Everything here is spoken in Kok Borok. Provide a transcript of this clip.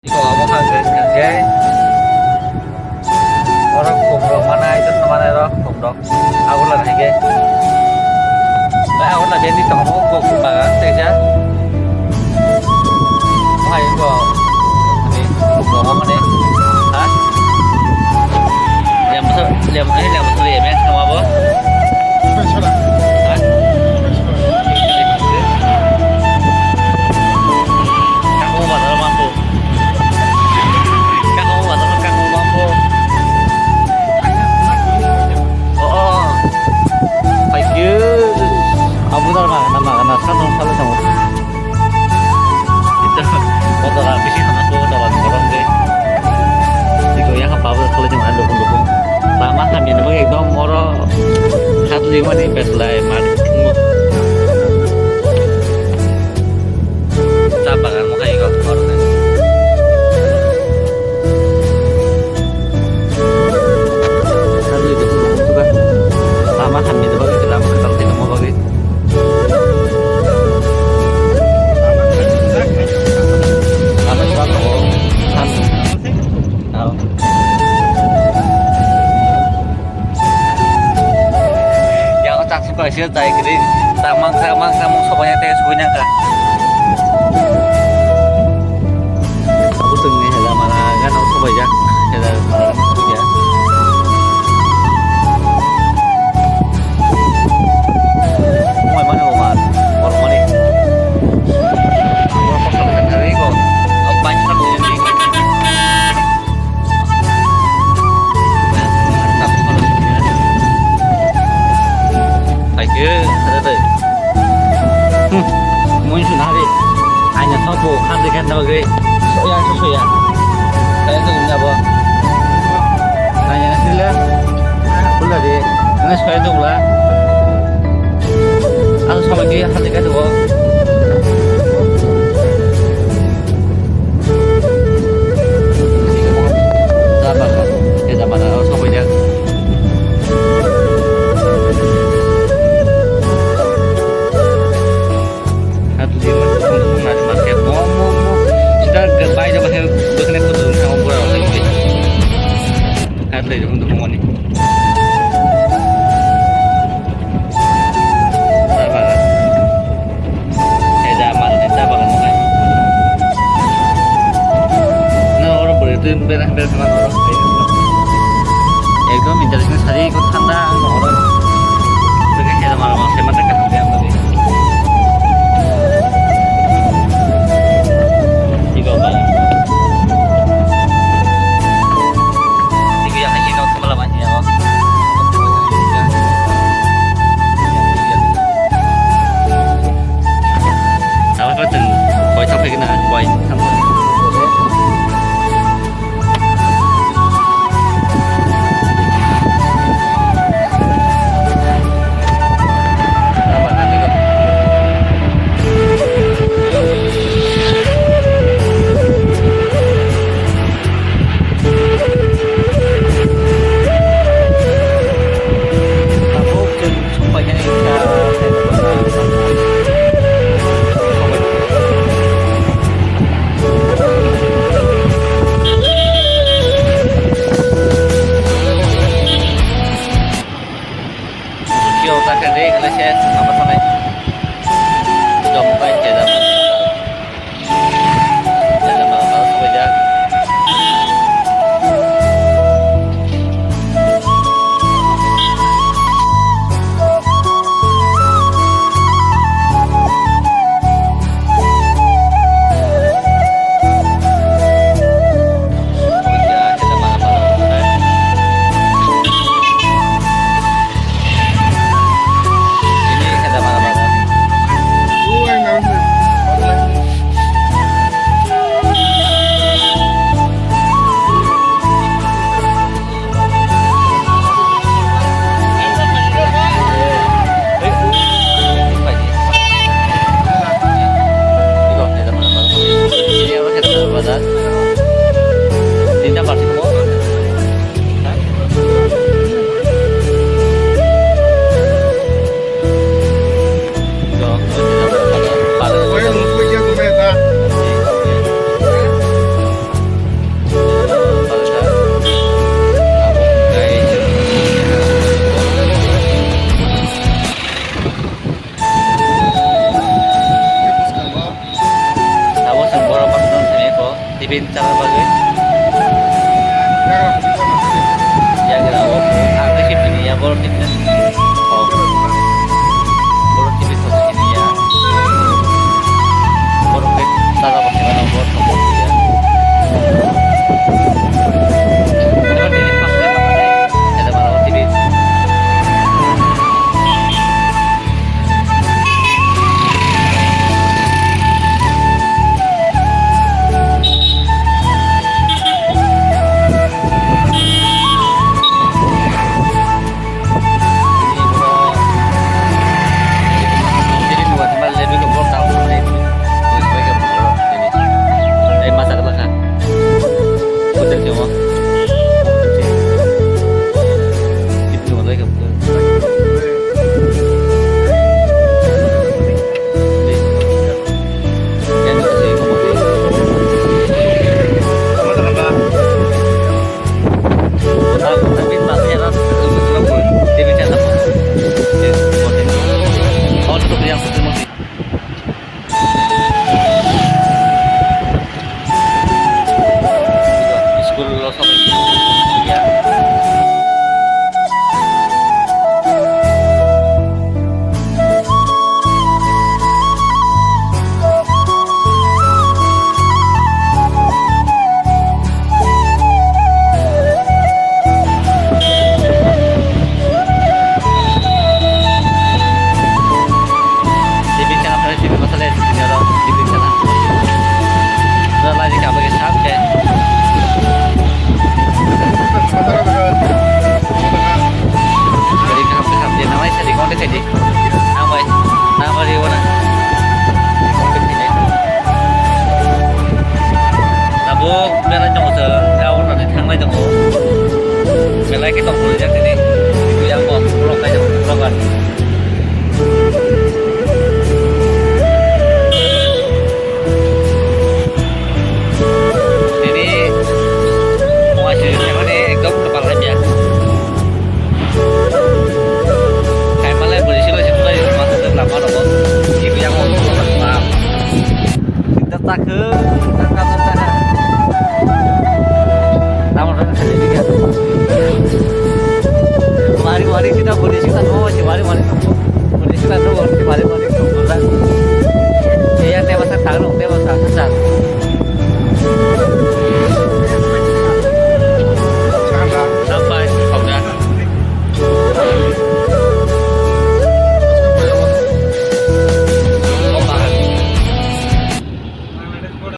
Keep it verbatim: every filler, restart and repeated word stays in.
Iko abo kha hwnkhe, hwnkhe. Oro khum rok manai, joto manai rok khum rok. Abo lana hwnkhe. Tei abo na bendi tongo, bo khum bagan teisa. Hai bo. Ani khum rok mane. Ha? Lem sa, lem, ani lem sa, lem, lem sa, abo. Ha? Kako bazar mampu. Kako bazar, kako mampu. Oh, oh. Hai ke. Abu dar ma, na ma, na sa dong, sa dong. Ito, motor a bisi hama ko, motor a korong de. Iko yang apa, apa, kalau cuma ada dukung-dukung. Lama kami ni bagi ekdom oro. Satu lima ni best lah, mari. Cha bagan mo khai go, oro khai. Lama hamni bagwi, lama kwtal khe tongma bagwi. Lama kwtal tongo. Ham. Tao. Yang o chak suka sih, tai kiri. Tamang, tamang, tamang, sobai yang teh, sobai yang kah. Abo chwngni hela mana gana sobaijak, hela mana gana sobaijak. Omo mano bo mar, borok mani. Borok kosto khe thangwi go. Abo paisa bo ni. Hai ke, ada deh. Hmm, mui suna hari. Aina thopo, khande khande bagwi. Soya, so soya. Kaya tu guna bo. Aina sila. Pula di. Nang soya tu pula. Aku sama dia khande khande bo. Jabana, eh, jabana, oh, sobai dia. Satu dia, satu dia, satu dia, satu dia. Sida bai jaba hai, bukan aku tu, aku pura orang lain. Hai, tu, itu untuk mani. Jabana. Hai da, maro ni cha bagan nai. Na oro bwrwi twi bera bera khna oro. Ekdom interesting sari ko thanda ang oro. Tege hai da maro ma se mata ka thanda ang tadi. Tiga bagan. Tiga ya hai no mala ma ya. Abo khe chwng koi thang phai khe na, koi thang phai. Tabuk chwng songpaikha kha. Kio ta kha de, kala se, apa sanai? Jom pai, keda. Tinta plastik mo. Pin chana bagwi. Yagra o ang tei sini ya borok tini. Oh. Borok tini thok sini ya. Borok tini tara bo kheba no borok thok sini ya. Borok tini paksa paksa. Ada mana tini. School lo samai ya. T V channel, T V masale, T V channel. Ora lagi ka bagi sab ke. Jadi kaham kaham dia namai sadi kontak sadi. Namai, namai dia wana. Tabuk belai tongo sir, ya wana ni thanglai tongo. Belai ke tong puli jak tini.